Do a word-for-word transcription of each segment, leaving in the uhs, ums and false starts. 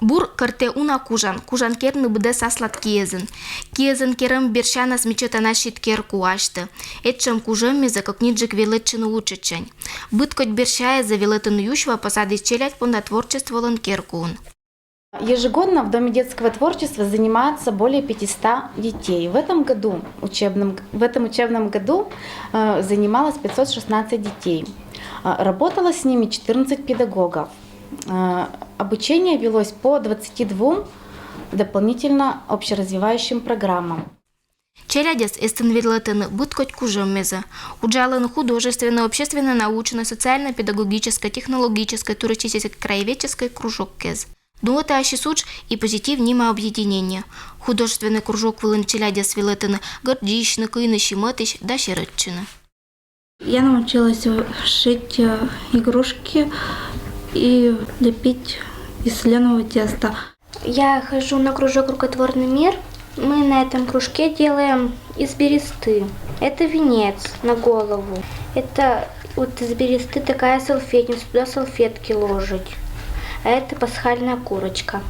Бур кӧртэ уна кужан, кужан керны быдэс аслад киезын. Киезын керем берсянас мечетанас ситкер ку асьтэ. Этшем кужэммезэ кӧкньыджык велэдчыны уджэтшен. Быд кодь берсяезэ велэтыны юсьва посадись челядь понда творчестволэн керкуын. Ежегодно в Доме детского творчества занимается более пятисот детей. В этом году, учебном, в этом учебном году э, занималось пятьсот шестнадцать детей. Э, Работало с ними четырнадцать педагогов. Э, Обучение велось по двадцати двум дополнительно общеразвивающим программам. Челядьёс эстын велэтыны быд кодь кужэммезэ. Уджалэн художественной, общественно-научной, социально-педагогической, технологической, туристической, краеведческой кружокез. Нуэтэ ассьыс удж и «Позитив» нима объединение. Художественной кружок вылын челядьёс велэтыны герӟисьны, кыйны симӧтысь да серӧдчыны. Я научилась э, шить э, игрушки и лепить из соленого теста. Я хожу на кружок «Рукотворный мир». Мы на этом кружке делаем из бересты. Это венец на голову. Это вот из бересты такая салфетница, туда салфетки ложить. А это пасхальная курочка.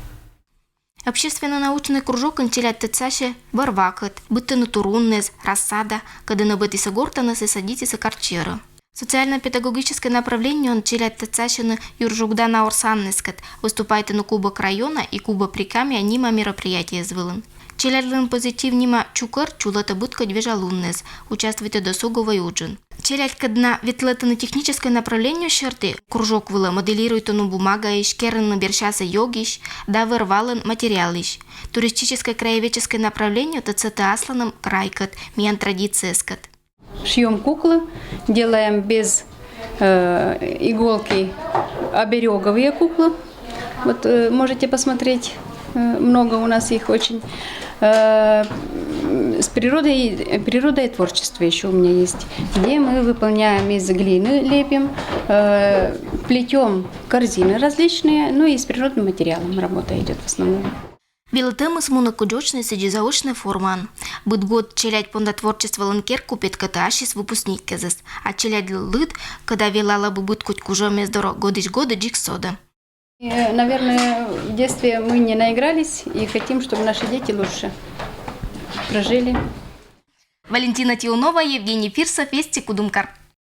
Общественно-научной кружокын челядь тӧдсасьӧ вӧр-вакӧд, быдтыны туруннэз, рассада, кӧдӧ нӧбӧтісӧ гортаныс и садитісӧ карт сьӧрӧ. Социально-педагогической направлениеын челядь тӧдсасьӧны юржугда наор саннэзкӧд, выступайтӧны Кубок района и Кубок Прикамья нима мероприятиез вылын. Челядьлӧн «Позитив» нима чукӧр чулӧтӧ быд кодь вежалуннэз, участвуйтӧ досуговой уджын. Челядькӧд на ветлэтыны технической направление сьӧрті кружок вылӧ, моделируйтӧны бумагаысь, керӧны берсясӧ ёгысь да вӧр-валӧн материалысь. Туристической краеведческой направление тӧдсӧ асланым крайкӧд, миян традицияскӧд. Шьём куклы, делаем без э, иголки обереговые куклы. Вот э, можете посмотреть, э, много у нас их очень. Э, с природой, природа и творчество еще у меня есть, где мы выполняем из глины, лепим, э, плетем корзины различные, ну и с природным материалом работа идет в основном. Велэтэмыс мунӧ кыдз очнӧй, сідзи заочнӧй формаын. Быд год челядь понда творчестволӧн керку петкӧдтӧ ассьыс выпускниккезыс. А челядьлы лыд, кӧда велалӧ бы быд кодь кужэммес дорӧ, годысь годӧ дзик содӧ. Э, Наверное, в детстве мы не наигрались и хотим, чтобы наши дети лучше прожили. Валентина Тиунова, Евгений Фирсов, «Вести», Кудымкар.